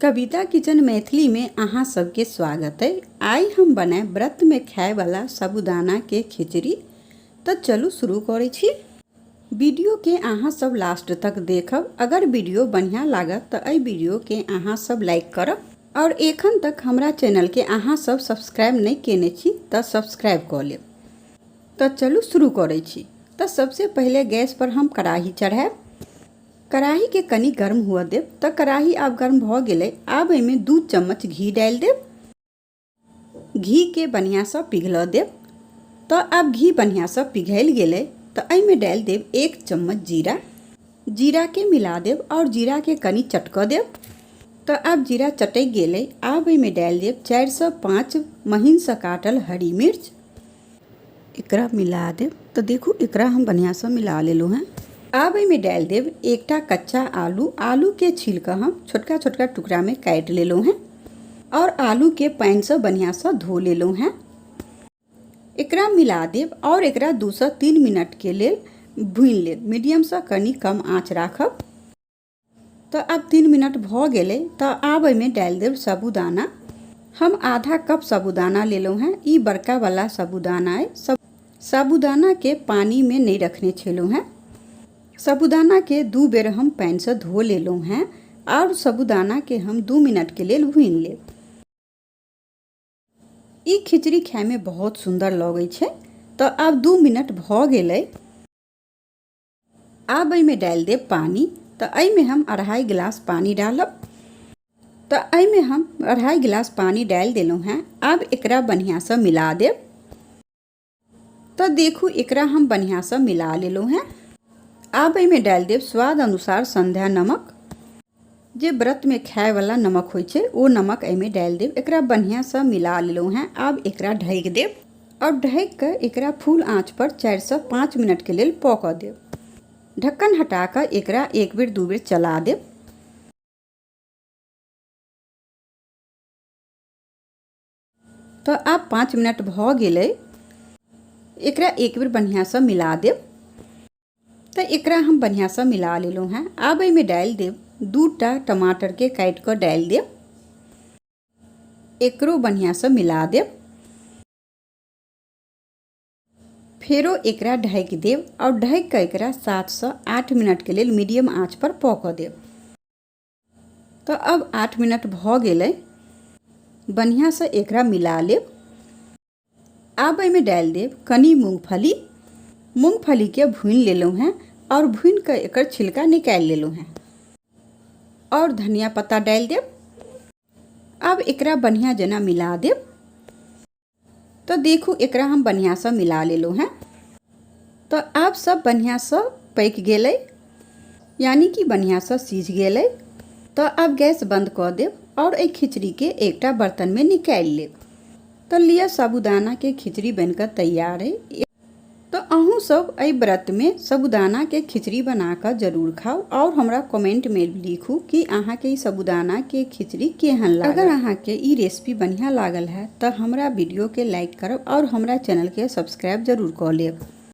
कविता kitchen Maithili में अहाँ सबके स्वागत है। आइ हम बनायब व्रत में खाए वाला साबूदाना के खिचड़ी। तो चलू शुरू करै छी। वीडियो के अहाँ सब लास्ट तक देखब। अगर वीडियो बढ़िया लागत तो एहि वीडियो के अहाँ सब लाइक करब और एखन तक हमरा चैनल के अहाँ सब सब्सक्राइब नहीं केने छी तो सब्सक्राइब कऽ लेब। तो चलू शुरू करै छी। तो सबसे पहले गैस पर हम कड़ाही चढ़ायब। कड़ाही के कनी गर्म हुअ देब। तऽ कड़ाही आब गर्म भऽ गेलै। आब एहिमे 2 चम्मच घी डालि देब। घी के बढ़िआँसँ पिघलऽ देब। तऽ आब घी बढ़िआँसँ पिघलि गेलै तऽ एहिमे डालि देब 1 चम्मच जीरा। जीराके मिला देब आओर जीराके कनी चटकऽ देब। तऽ आब जीरा चटकि गेलै। आब एहिमे डालि देब 4 सँ 5 महीनसँ काटल हरी मिर्च। एकरा मिला देब। तऽ देखू एकरा हम बढ़िआँसँ मिला लेलहुँ हेँ। आब एहिमे डालि देब एकटा कच्चा आलू। आलूके छील कऽ हम छोटका छोटका टुकड़ामे काटि लेलहुँ हेँ और आलूके पानिसँ बढ़िआँसँ धो लेलहुँ हेँ। एकरा मिला देब और एकरा 2 सँ 3 मिनटके लेल भूनि लेब। मीडियमसँ कनि कम आँच राखब। तऽ आब 3 मिनट भऽ गेलै। तऽ आब एहिमे डालि देब साबूदाना। हम आधा कप साबूदाना लेलहुँ हेँ। ई बड़का वाला साबूदाना अइ। सब साबूदानाके पानिमे नहि रखने छलहुँ हेँ। साबूदानाके 2 बेर हम पानिसँ धो लेलहुँ हेँ आओर साबूदानाके हम 2 मिनटके लेल भूनि लेब। ई खिचड़ी खायमे बहुत सुन्दर लगै छै। तऽ आब 2 मिनट भऽ गेलै। आब एहिमे डालि देब पानि। तऽ एहिमे हम 2.5 गिलास पानि डालब। तऽ एहिमे हम 2.5 गिलास पानि डालि देलहुँ हेँ। आब एकरा बढ़िआँसँ मिला देब। तऽ देखू एकरा हम बढ़िआँसँ मिला लेलहुँ हेँ। आब एहिमे डालि देब स्वाद अनुसार संध्या नमक। जे व्रतमे खायवला नमक होइ छै ओ नमक एहिमे डालि देब। एकरा बढ़िआँसँ मिला लेलहुँ हेँ। आब एकरा ढकि देब और ढकि कऽ एकरा फुल आँच पर 4 सँ 5 मिनटके लेल पकऽ देब। ढक्कन हटा कऽ एकरा एक बेर 2 बेर चला देब। तऽ आब 5 मिनट भऽ गेलै। एकरा एक बेर बढ़िआँसँ मिला देब। तऽ एकरा हम बढ़िआँसँ मिला लेलहुँ हेँ। आब एहिमे डालि देब 2टा टमाटरके काटि कऽ डालि देब। एकरो बढ़िआँसँ मिला देब। फेरो एकरा ढकि देब और ढकि कऽ एकरा 7 सँ 8 मिनटके लेल मीडियम आँच पर पकऽ देब। तऽ अब 8 मिनट भऽ गेलै। बढ़िआँसँ एकरा मिला लेब। आब एहिमे डालि देब कनि मूँगफली। मूँगफलीके भूनि लेलहुँ हेँ और भूनि कऽ एकर छिलका निकालि लेलहुँ हेँ और धनिया पत्ता डालि देब। आब एकरा बढ़िआँ जेना मिला देब। तऽ देखू एकरा हम बढ़िआँसँ मिला लेलहुँ हेँ। तऽ आब सब बढ़िआँसँ पकि गेलै, यानी कि बढ़िआँसँ सिझ गेलै। तऽ आब गैस बंद कऽ देब और एहि खिचड़ीके एकटा बर्तनमे निकालि लेब। तऽ लिअ साबूदानाके खिचड़ी बनिकऽ तैयार अइ। तऽ अहूँ सब एहि व्रतमे साबूदानाके खिचड़ी बना कऽ जरूर खाउ और हमरा कमेंटमे लिखू कि अहाँके ई साबूदानाके खिचड़ी केहन लागल। अगर अहाँके ई रेसिपी बढ़िआँ लागल है तऽ हमरा वीडियोके लाइक करब और हमरा चैनलके सब्सक्राइब जरूर कऽ लेब।